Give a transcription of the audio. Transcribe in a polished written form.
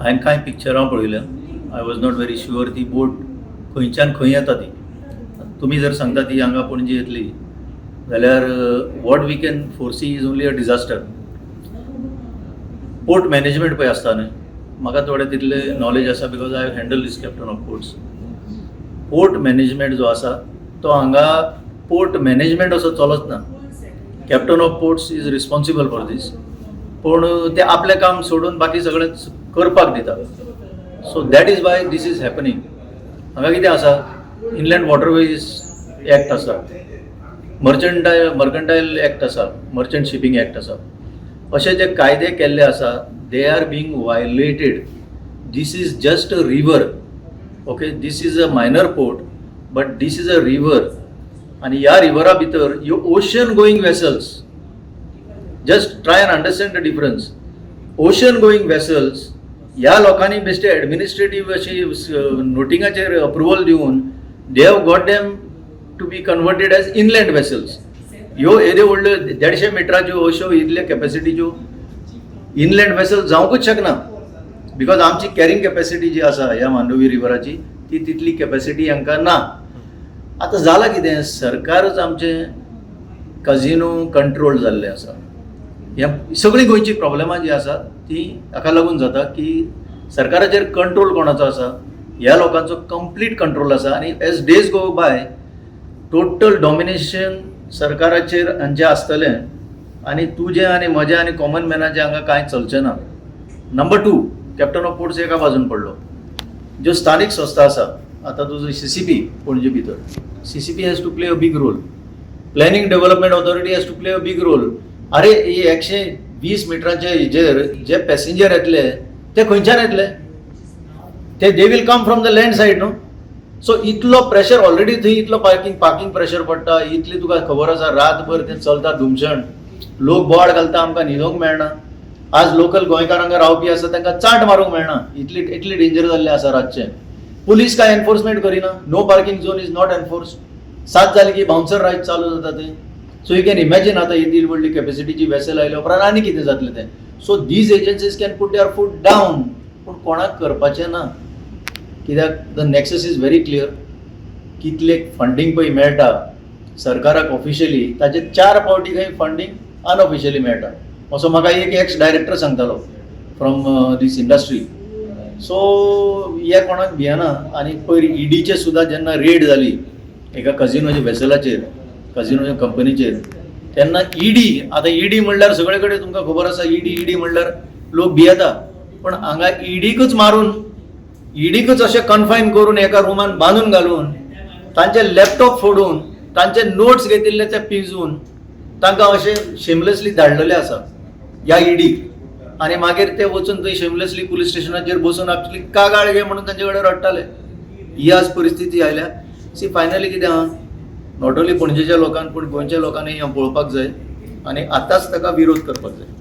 हांवें कांय पिक्चरां पळयल्या. I was not very sure ती बोट खंयच्यान खंय येता ती. तुमी जर सांगता ती हांगा पणजे येतली जाल्यार what we can foresee is only a disaster. Port management पळय आसता न्हय, म्हाका थोडें तितलें नॉलेज आसा because I handle this captain of ports. Port management जो आसा तो हांगा पोर्ट मॅनेजमेंट असो चलच ना. Captain of ports is responsible for this, पूण ते आपलें काम सोडून बाकी सगळें करपाक दिता. So that is why this is happening. हांगा कितें आसा, इनलँड वॉटरवेज एक्ट आसा, मर्कंटायल एक्ट आसा, मर्चंट शिपींग एक्ट आसा. अशे जे कायदे केल्ले आसा, they are being violated. This is just a river, okay? This is a minor port, but this is a river. आनी ह्या रिवरा भितर ह्यो ocean going vessels, just try and understand the difference, ocean going vessels, ह्या लोकांनी बेश्टे administrative अशी नोटिंगाचेर approval दिवन they have got them to be converted as inland vessels. ह्यो येद्यो व्हडल्यो 150 मिटराच्यो अश्यो इतल्या कॅपॅसिटीच्यो इनलँड वेसल जावंकूच शकना, because आमची कॅरिंग कॅपॅसिटी जी आसा ह्या मांडवी रिवराची, ती तितली कॅपॅसिटी हांकां ना. आतां जालां कितें, सरकारच आमचें कजिनो कंट्रोल जाल्लें आसा. ह्या सगळीं गोंयची प्रॉब्लेमां जी आसा ती हाका लागून जाता की सरकाराचेर कंट्रोल कोणाचो आसा, ह्या लोकांचो कंप्लीट कंट्रोल आसा. आनी as days go by, total domination सरकाराचेर हांचें आसतलें आनी तुजें आनी म्हजें आनी कॉमन मॅनाचें हांगा कांय चलचें ना. Number two, captain of ports एका बाजून पडलो. ज्यो स्थानीक संस्था आसा, आतां तुजो सीसीपी, पणजे भितर CCP has to play a big role, Planning Development Authority has to play a big role. अरे, ही 120 मिटरांचे हेजेर जे पॅसेंजर येतले ते खंयच्यान येतले ते? They will come from the land side, न्हू? सो इतलो प्रेशर ऑलरेडी थंय, इतलो पार्किंग प्रेशर पडटा इतली. तुका खबर आसा, रातभर तें चलता धुमशण, लोक बोवाळ घालता, आमकां न्हिदोंक मेळना. आज लोकल गोंयकार हांगा रावपी आसा, तांकां चाट मारूंक मेळना, इतली इतली डेंजर जाल्लें आसा रातचें. पुलीस काय एनफोर्समेंट करिना. No parking zone is not enforced. 7 जाली की बाउन्सर राज चालू जाता ते. सो you can imagine, आतां इतली व्हडली कॅपॅसिटीची वेसल आयल्या उपरांत आनी कितें जातलें तें. So these agencies can put their foot down, पूण कोणाक करपाचें ना. कित्याक, the nexus is very clear. कितले फंडींग पळय मेळटा सरकाराक ऑफिशियली, ताचे चार पावटी खंय फंडींग अनऑफिशियली मेळटा, असो म्हाका एक एक्स डायरेक्टर सांगतालो फ्रॉम these industry. सो हे कोणाक भियेना. आनी पयर ईडीचे सुद्दां जेन्ना रेड जाली एका कजिनोच्या वेसलाचेर, कजिनोच्या कंपनीचेर, तेन्ना ईडी, आतां ईडी म्हणल्यार सगळे कडेन तुमकां खबर आसा, ईडी ईडी म्हणल्यार लोक भियेता. पण हांगा ईडीकच मारून, ईडीकच अशें कन्फायन करून, एका रुमान बांदून घालून, तांचे लॅपटॉप फोडून, तांचे नोट्स घेतिल्ले ते पिंजून, तांकां अशें शेमलेसली धाडलेले आसा ह्या ईडीक. आनी मागीर ते वचून थंय शेमलेसली पुलीस स्टेशनाचेर बसून आपली कागाळ घे म्हणून तांचे कडेन रडटाले. ही आज परिस्थिती आयल्या. सी, फायनली कितें आहा, not only पणजेच्या लोकांक पूण गोंयच्या लोकांनी हें पळोवपाक जाय आनी आतांच ताका विरोध करपाक जाय.